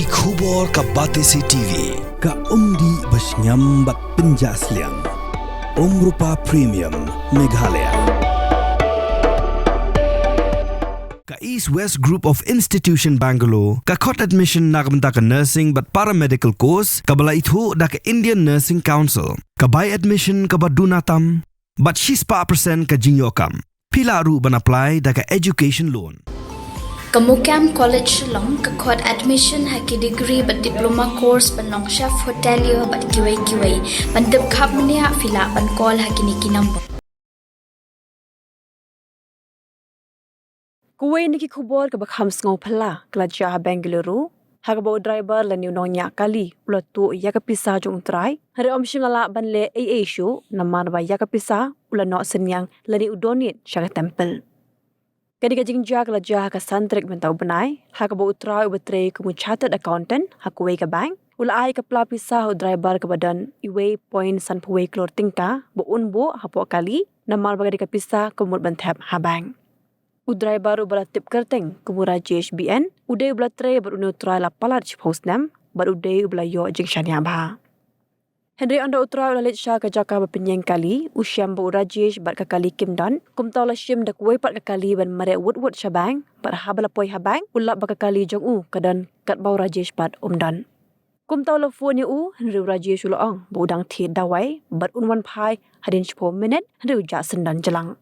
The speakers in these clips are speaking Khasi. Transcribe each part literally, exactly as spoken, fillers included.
Ki khubor ka Batesi T V, ka umdih ba shngiam bad pynjah sliang. Umrupa Premium, Meghalaya. Ka East West Group of Institution Bangalore, ka khot admission na ka bynta ka nursing bad paramedical course, kaba la ithuh da ka Indian Nursing Council, ka bai admission kaba duna tam, bad shispah percent ka jingïoh kam. Phi lah ruh ban apply da ka education loan. Ka MOKAM College Shillong ka khot admission ha ki degree bad diploma course ban long chef hotelier bad kiwei kiwei. Ban tip khapkhap mynta phi lah ban call ha kine ki number. Kawei na ki khubor kaba kham sngewphylla ka la jia ha Bengaluru, ha kaba u driver lane u nongñiah kali u la tuh ïa ka pisa jong u trai, hynrei um shym la lah ban leh ei ei shuh namar ba ïa ka pisa u la noh synñiang lane u donate sha ka temple. Kane ka jingjia ka la jia ha ka san tarik mynta u bnai, ha kaba u trai uba trei kum u chartered accountant ha kawei ka bank u la ai ka pla pisa ha u driver kaba don uwei point san phew wei klur tyngka ba un buh hapoh kali, namar ba ka dei ka pisa kaba mut ban thep ha bank. U driver uba la tip kyrteng kum u Rajesh B N, u dei uba la trei bad une u trai la palat shiphew snem, bad u dei uba la ïoh jingshaniah bha. Hynrei ynda u trai u la leit sha ka jaka ba pynïeng kali, u shem ba u Rajesh bad ka kali kim don, kumta u la shim da kawei pat ka kali ban mareh wut wut sha bank, bad haba la poi ha bank, u lap ba ka kali jong u ka don katba u Rajesh pat um don. Kumta u la phone ïa u, hynrei u Rajesh u la ong ba u dang thied dawai, bad un wan phai hadien shiphew minit, hynrei u jah syndon jlang.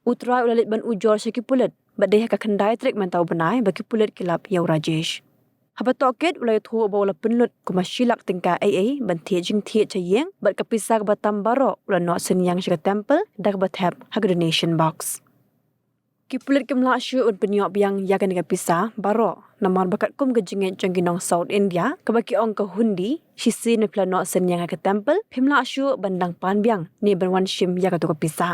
U trai u la leit ban ujor sha ki pulit, bad dei ha ka khyndai tarik mynta u bnai ba ki pulit ki lap ïa u Rajesh. Haba tohkit u la ïathuh ba u la pynlut kumba shi lak tyngka ei ei ban thied jingthied sha ïing, bad ka pisa kaba tam baroh u la noh synñiang sha ka temple da kaba thep ha ka donation box. Ki pulit kim lah shuh ban pynïoh biang ïa kane ka pisa baroh, namar ba katkum ka jingngeit jong ki nong South India kaba ki ong ka hundi, shisien ba phi la noh synñiang ha ka temple phim lah shuh ban dang pan biang ne ban wan shim ïa kato ka pisa.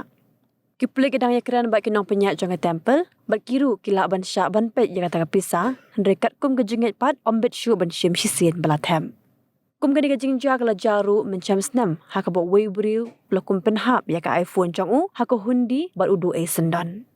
Ki pulit ki dang ïakren bad ki nongpynïaid jong ka temple, bad ki ruh ki lah ban shah ban peit ïa kata ka pisa, hynrei katkum ka jingngeit pat ym bit shuh ban shim shisien ba la thep. Kum kane ka jingjia ka la jia ruh mynshem snem, ha kaba uwei u briew u la kum pynhap ïa ka iPhone jong u ha ka hundi bad u duh ei syndon.